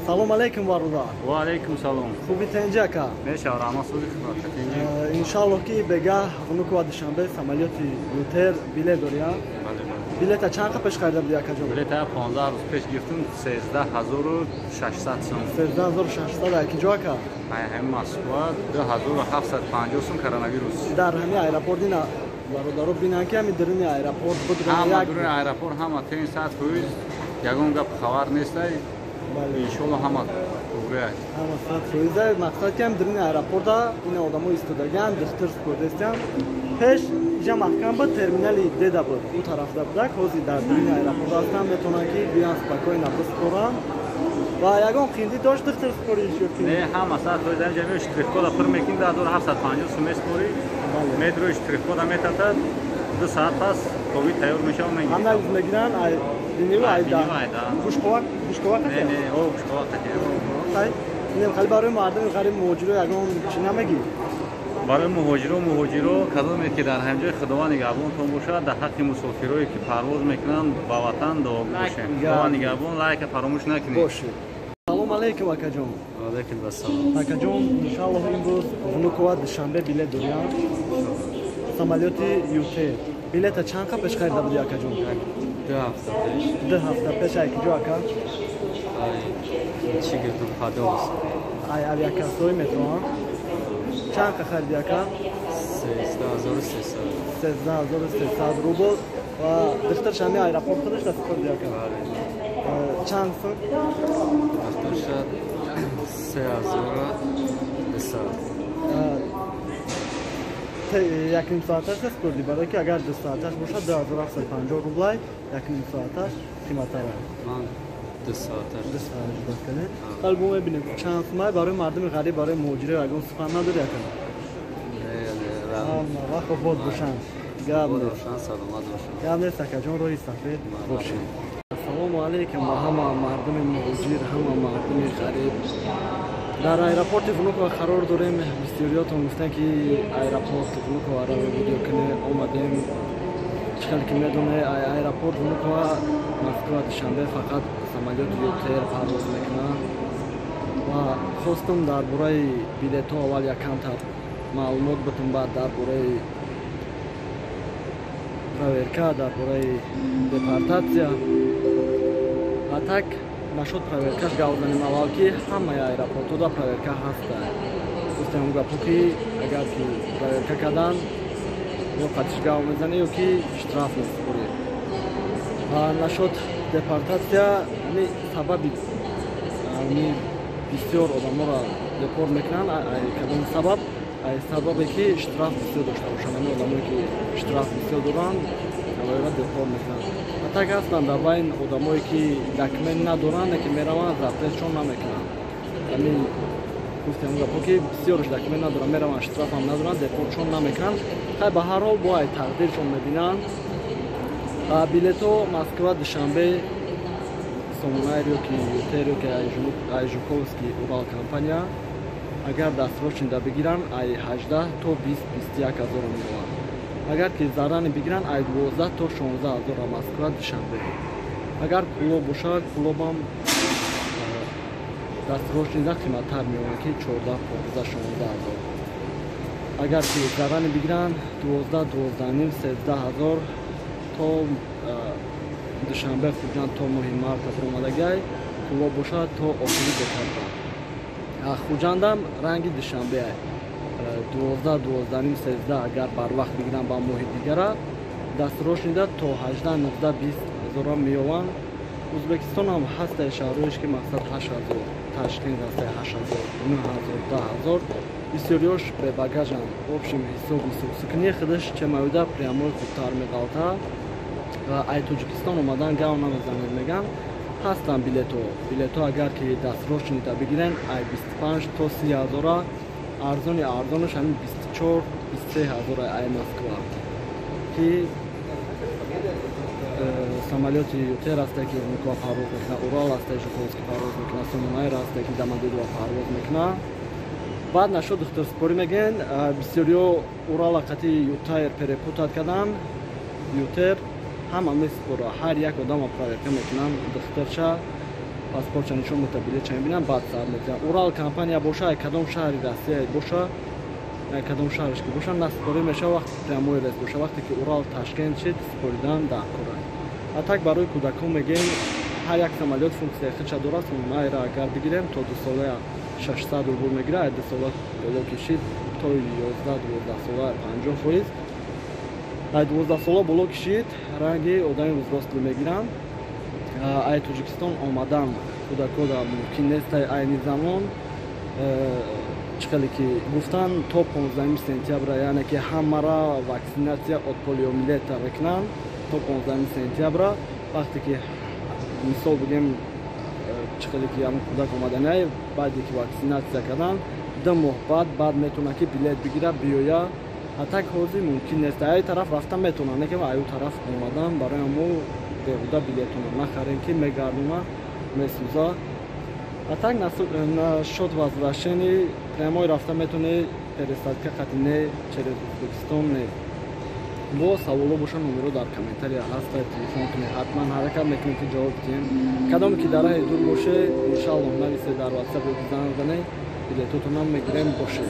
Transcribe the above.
Салом алейкум, бародар. Ва алейкум салом. Хуби, тенҷи, ака? Мешава, раҳмат, суди худо, тенҷи. Иншаллоҳ, ки бегаҳ Внуково, Душанбе самолёти Ютэйр билет дори, а? Бале, бале. Билета чанд қа пеш харида буди, акаҷон? Билета 15 рӯз пеш гирифтам, 13 600 сум. 13 600. Аки ҷо, ака? Ай ҳами Москва, 2750 сум, коронавирус. Дар ҳами аэропорт ина бародаро бинанд, ки ҳами дуруни аэропорт буд. Ҳама дуруни аэропорт, ҳама тен, 100%, ягон гап хабар нестай. Иншолло, ҳама туғри. Ҳама 100%. Мақсад ки ҳами дуруни аэропорта ина одамо истодагиан, духтур спордестиан. Пеш иҷа маҳкам буд, терминали деда буд, ӯ тарафда будак. Ҳозир дар дуруни аэропорт ҳастанд, метавонанд, ки биён, спокойно биспоранд. Ва ягон қиндӣ дошт духтур спориш ё ки? Не, ҳама 100%. Ҳамҷа меои, штрихкода пур мекунӣ, 2750 сум меспорӣ, медрои, штрихкода метатад, 2 саат пас ковид тайёр мешава, мегирӣ. Анализ мегиранд ай биниву айда? Гӯшкова, гӯшкова? Не, не, о, гӯшкова қатия. Инем хали барои мардуми ғариб, муҳоҷиро ягон чӣ намегӣ? Барои муҳоҷиро, кадоме ки дар ҳамҷои, Худованд нигаҳбонтон бошад. Дар ҳаққи мусофирое ки парвоз мекунанд ба ватан, дуогӯ бошем. Худованд нигаҳбон, лайка фаромӯш накунед. Бошед. Салом алейкум, акаҷон. Алейкум ассалом. Акаҷон, иншаллоҳ, имрӯз Внуково, Душанбе билет дорям, самолёти Ютэйр. Билета чанд қа пеш харида буди, акаҷон? 2 ҳафта пеш. 2 ҳафта пеш. Ай киҷо, ака? Ай чӣ гирифтам, Подольск. Ай авиакассои метро. Чанд қа хариди, ака? 13 300. 13 300 рубл. Ва духтарш ҳами аэропорт худаш дастпорди, ака? Чанд сум? Духтарша 3200. Якним соаташ спорди? Барое ки агар 2 соаташ бошад, 2750 рублай, якним соаташ қиматтара. Ман 2 соаташ. 2 соаташ бакане. Ҳал мо мебинем чанд сумай. Барои мардуми ғариб, барои муҳоҷиро ягон сухан надори, ака? Вақт обод бошанд. Гап саломат бошанд. Гап нест, акаҷон, роҳи сафед бошед. Ассалому алайкум ба ҳама мардуми муҳоҷир, ҳама мардуми ғариб. Дар аэропорти Внуково қарор дорем. Бисёриётон гуфтанд, ки аэропорт Внуково видео кунем, омадем. Чӣ хеле ки медоне, аэропорт Внуково, Москва, Душанбе фақат самолёти Ютэйр парвоз мекунанд. Ва хостум дар бораи билетҳо аввал якамтар маълумот бутум, баъд дар бораи проверка, дар бораи депортатсия. Ва так нашуд, проверкаш гап занем аввал, ки ҳамаи аэропортҳода проверка ҳаста. Гуфтем гапо, ки агар ки проверка кардан, ё қатиш гап мезанӣ, ё ки штраф месупорӣ. Ва нашуд депортатсия, ами сабаби ами бисёр одаморо депорт мекунанд кадом сабаб? Сабабе ки штраф бисёр дошта бошанд. Ами одамое ки штраф бисёр доранд, авайра депорт мекунанд. Ва так ҳастанд дар байн одамое ки документ надоранд, ки мераванд, запретшон намекунанд. Ами гуфтем гапо, ки бисёрш документ надоранд, мераванд, штрафам надоранд, депортшон намекунанд. Хай, ба ҳар ҳол, бо ай тақдиршон мебинанд. Билетҳо Москва, Душанбе, Сомонаир ёки Ютэйр ёки ай Жуковский, Урал компания, агар дастрочнида бигиранд, ай 18 то 20, 21 ҳазора меованд. Агар ки заранее бигиранд, ай 12 то 16 ҳазора Москва, Душанбе. Агар Кӯлоб бошад, Кӯлобам дастрочнида қиматтар меованд, ки 14, 15, 16 ҳазор. Агар ки заранее бигиранд, 12, 12,5, 13 ҳазор. То Душанбе, Хуҷанд то моҳи марта баромадагай, Кӯлоб бошад, то охири декабр. Хуҷандам ранги Душанбе, 12, 12,5, 13, агар барвақт бигиранд ба моҳи дигара. Дастрочнида то 18, 19, 20 ҳазора меёванд. Ӯзбекистонам ҳастае шаҳрҳоеш, ки мақсад 8000, Ташкент ҳастае 8000, 9000, 10 000. Бисёриёш бебагажанд. Общем, ҳисоби сукунии худаш чемоюда прямой хубтар меғалта. Ва ай Тоҷикистон омадан гав намезанед, меган ҳастанд билетҳо. Билетҳо агар ки дастрочнида бигирен, ай 25 то 30 ҳазора. Арзони арзонаш ҳамин 24, 23 ҳазора ай Москва, ки самолёти Ютер ҳасте, ки Внуково парвоз мекунад, Урал ҳасте, Жуковский парвоз мекунад, Сомонаир ҳасте, ки Домодедово парвоз мекунад. Баъд нашуд духтурспорӣ мегӯянд, бисёриҳо Урала қати Ютайр перепутать карданд. Ютер ҳама месупора, ҳар як одама проверка мекунанд, духтурша. Паспортша нишон мета, билетша мебинанд, баъд саат метиҳанд. Урал компания боша, ай кадом шаҳри Россия боша, ай кадом шаҳраш ки боша, насупорӣ мешава, вақте прямой рейс боша. Вақте ки Урал Ташкент шид, супоридан дар кора. А так барои кӯдакон мегӯем, ҳар як самолёт функсияи худша дорад. Майра агар бигирем, то 2 солая 600 рубл мегирад, ай 2 сола боло кишид, то 11-12 сола 50%, ай 12 сола боло кишид, ранги одами взрослый мегиранд. Ай Тоҷикистон омадан кӯдакода мумкин нест айни замон. Чӣ хеле ки гуфтан, то 15 сентябра, яъне ки ҳамара вакцинация от полиомиелита мекунанд то 15 сентябра. Вақте ки, мисол бигем, чӣ хеле ки ҳамн кӯдак омаданай, баъде ки вакцинация кардан, 2 моҳ баъд метавонад ки билет бигирад, биёя. А так ҳозир мумкин нест. Ай тараф рафта метавонад, не ки аю тараф омадан. Барои мо беҳуда билетона нахарем, ки мегардона, месӯза. А так насчёт возвращения прямой рафта метавонӣ, пересадка қати не, через Узбекистон не. Бо саволо боша, номеро дар комментария ҳаста, телефон кунед, ҳатман ҳаракат мекунем, ки ҷавоб диҳем. Кадоме ки дар раҳи дур боше, иншаллоҳ, нависе дар Ватсап ё ки занг занед, билетотонам мегирем. Бошед.